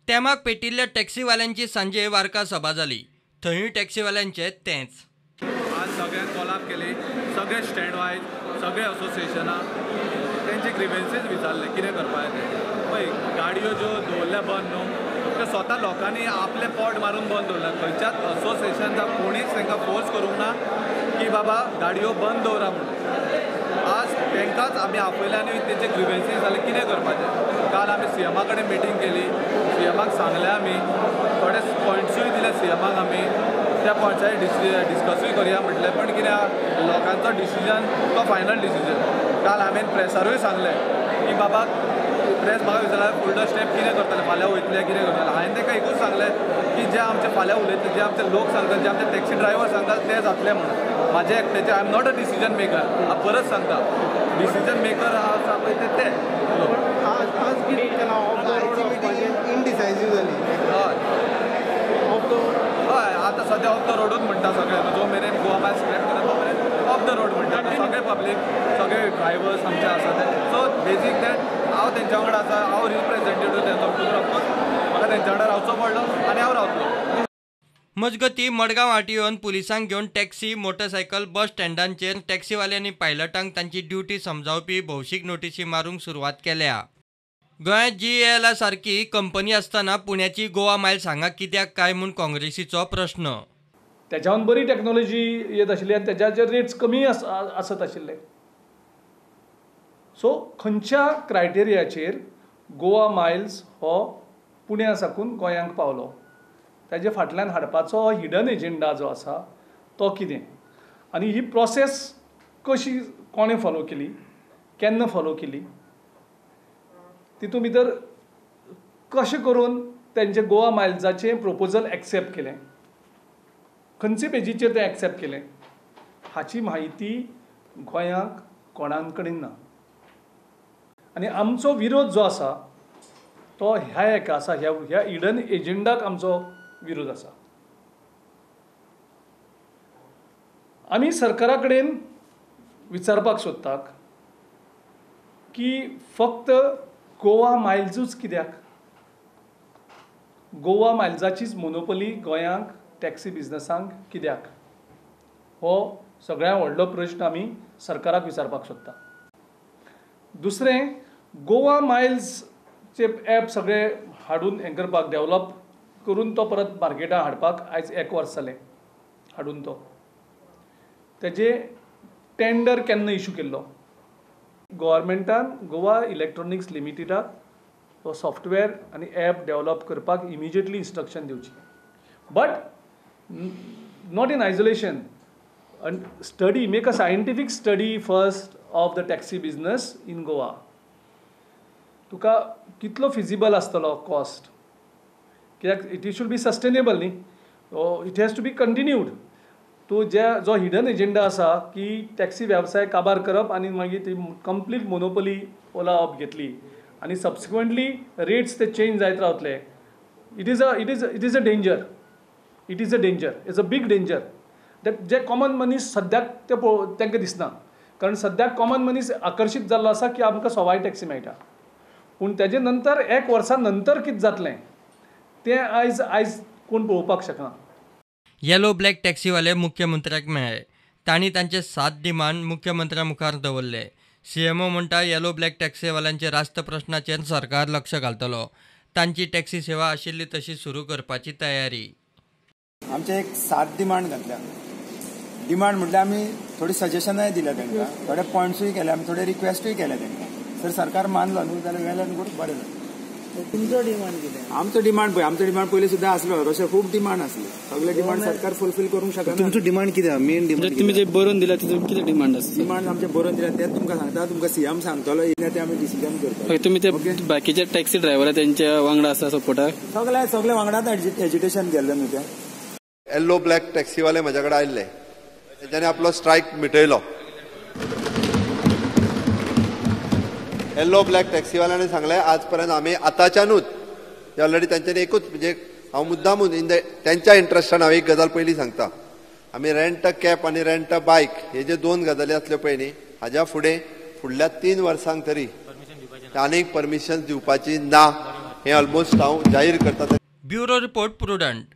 तेमाक पेटिल्ल्या टॅक्सीवाल्यांची सांजे वार्का सभा जाली. थंयूय टॅक्सीवाल्यांचे तेंच. आज सगळ्यांक कॉलअप केली, सगळे स्टँड वायज सगळे असोसिएशनां तेंचे ग्रिवेन्सीस विचारले कितें करपाक तें. पळय गाडयो ज्यो दवरल्या बंद न्हू त्यो स्वता लोकांनी आपले पोट मारून बंद दवरल्या. खंयच्याच असोसिएशन जावं कोणीच तांकां फोर्स करूंक ना की बाबा गाडयो बंद दवरा म्हणून. आज तांकांच आमी आपयले आनी तेंचे ग्रिवेन्सीस जाले कितें करपाचें. काल आमी सीएमा कडेन मिटींग केली, सीएमाक सांगलें आमी, थोडे पॉयंट्सूय दिले सीएमाक आमी, त्या पॉयंट्साचेर डिस्कसूय करया म्हटलें. पण कितें लोकांचो डिसिजन तो फायनल डिसिजन. काल हांवें प्रेसारूय सांगलें की बाबा प्रेस म्हाका विचारल्यार फुडलो स्टेप कितें करतले, फाल्यां वयतले कितें करतले. हांवें ताका एकूच सांगलें की जे आमचे फाल्यां उलयतले, जे आमचे लोक सांगतात, जे आमचे टॅक्सी ड्रायव्हर सांगतात ते जातले म्हणून. म्हाजे एकट्याचे I am not a decision maker. हांव परत सांगता, डिसिजन मेकर आसा पळय ते आज कितें केलां ऑफ the road इनडिसायजीव जाली. हय हय, आतां सद्या ऑफ the रोडूच म्हणटा सगळे. जो मेरेन गोवा मायल्स स्क्रॅप करता तो मेरेन ऑफ the road म्हणटा सगळे पब्लीक, सगळे ड्रायव्हर्स आमचे आसा ते. सो बेजीक that हांव तेंच्या वांगडा आसा, हांव रिप्रेझेंटेटीव तेंचो, ऑफकोर्स म्हाका तेंच्या वांगडा रावचो पडलो आनी हांव रावतलो. मजगतीं मडगांव आरटीओन पुलिसांक घेवन टॅक्सी, मोटरसायकल, बस स्टँडांचेर टॅक्सीवाल्यांनी पायलटांक तांची ड्युटी समजावपी भौशीक नोटीसी मारूंक सुरवात केल्या. गोंयांत जीएएला सारकी कंपनी आसतना पुण्याची गोवा मायल्स हांगा कित्याक काय म्हूण काँग्रेसीचो प्रश्न. त्याच्याहून बरी टॅक्नॉलॉजी येत आशिल्ली आनी तेज्याचेर रेट्स कमी आसत आशिल्ले. सो खंयच्या क्रायटेरियाचेर गोवा मायल्स हो पुण्या साकून गोंयांक पावलो, ताजे फाटल्यान हाडपाचो हिडन एजेंडा जो आसा तो कितें, आनी ही प्रोसेस कशी कोणें फॉलो केली, केन्ना फॉलो केली, तितून भितर कशें करून तेंचे गोवा मायल्साचें प्रोपोजल एक्सेप्ट केलें, खंयचे पेजीचेर तें एक्सेप्ट केलें, हाची म्हायती गोंयांक कोणाक कडेन ना. आनी आमचो विरोध जो आसा तो ह्या एका आसा, ह्या हिडन एजेंडाक आमचो विरोध आसा. आमी सरकारा कडेन विचारपाक सोदतात की फक्त गोवा मायल्सूच कित्याक, गोवा मायल्साचीच मोनोपली गोंयांक टॅक्सी बिजनसांक कित्याक, हो सगळ्यांत व्हडलो प्रश्न आमी सरकाराक विचारपाक सोदता. दुसरें, गोवा मायल्सचे एप सगळे हाडून हें करपाक, डेवलप करून तो परत मार्केटाक हाडपाक आयज एक वर्स जालें हाडून, तो तेजे टेंडर केन्ना इशू केल्लो, गव्हर्मेंटान गोवा इलेक्ट्रॉनिक्स लिमिटेडाक तो सॉफ्टवेअर आनी एप डेवलप करपाक इमिजिएटली इन्स्ट्रक्शन दिवची, but not in isolation. Study, make a scientific study first of the taxi business in Goa. तुका कितलो फिजिबल आसतलो कॉस्ट, कित्याक it should be sustainable न्ही, it has to be continued. तूं जे जो hidden agenda आसा की टॅक्सी वेवसाय काबार करप आनी मागीर ती कंप्लीट मोनोपली ओला ऑफ घेतली आनी सबसिक्वंटली रेट्स ते चेंज जायत रावतले. It is a danger, it is a danger, it's a big danger. J common मनीस सद्याक ते तांकां दिसना, कारण सद्याक कॉमन मनीस आकर्शीत जाल्लो आसा की आमकां सवाय टॅक्सी मेळटा, पूण तेजे नंतर एक वर्सा नंतर कितें जातलें तें आयज आयज कोण पळोवपाक शकना. येलो ब्लॅक टॅक्सीवाले मुख्यमंत्र्याक मेळ्ळे, तांणी तांचे 7 डिमांड मुख्यमंत्र्या मुखार दवरले. सीएमओ म्हणटा येलो ब्लॅक टॅक्सीवाल्यांचे रास्त प्रश्नाचेर सरकार लक्ष घालतलो, तांची टॅक्सी सेवा आशिल्ली तशी सुरू करपाची तयारी. आमचे एक 7 डिमांड घातल्या. डिमांड म्हटल्यार आमी थोडी सजेशनाय दिल्या तांकां, थोडे पॉयंट्सूय केले आमी, थोडे रिक्वेस्टूय केले तांकां. जर सरकार मानलो न्हू जाल्यार वेल एंड गूड, बरें जालें. तुमचो डिमांड कितें? आमचो डिमांड पळय, आमचो डिमांड पयलीं सुद्दां आसलो, तशें खूब डिमांड आसले, सगळे डिमांड सरकार फुलफील करूंक शकना. तुमचो डिमांड कितें, मेन डिमांड तुमी जे बरोवन दिला तितून कितें डिमांड आसा? डिमांड आमचे बरोवन दिला तेच तुमकां सांगता, तुमकां सीएम सांगतलो येयल्या ते आमी डिसिजन करता. तुमी ते बाकीचे टॅक्सी ड्रायव्हर तेंच्या वांगडा आसा सपोर्टाक? सगळे सगळे वांगडाच एजिटेशन केल्लें न्हू तें. येल्लो ब्लॅक टॅक्सीवाले म्हज्या कडेन आयिल्ले, तेंच्यांनी आपलो स्ट्रायक मिटयलो. येल्लो ब्लॅक टॅक्सीवाल्यांनी सांगलें आजपर्यंत आमी आतांच्यानूच ऑलरेडी तांच्यांनी एकूच, म्हणजे हांव मुद्दामून इन the तेंच्या इंट्रस्टान हांव एक गजाल पयलीं सांगता, आमी रेंट अ कॅब आनी रेंट अ बायक हे जे 2 गजाली आसल्यो पळय न्ही, हाज्या फुडें फुडल्या 3 वर्सांक तरी आनीक परमिशन दिवपाची ना. हें ऑलमोस्ट हांव जाहीर करता. Bureau report, Prudent.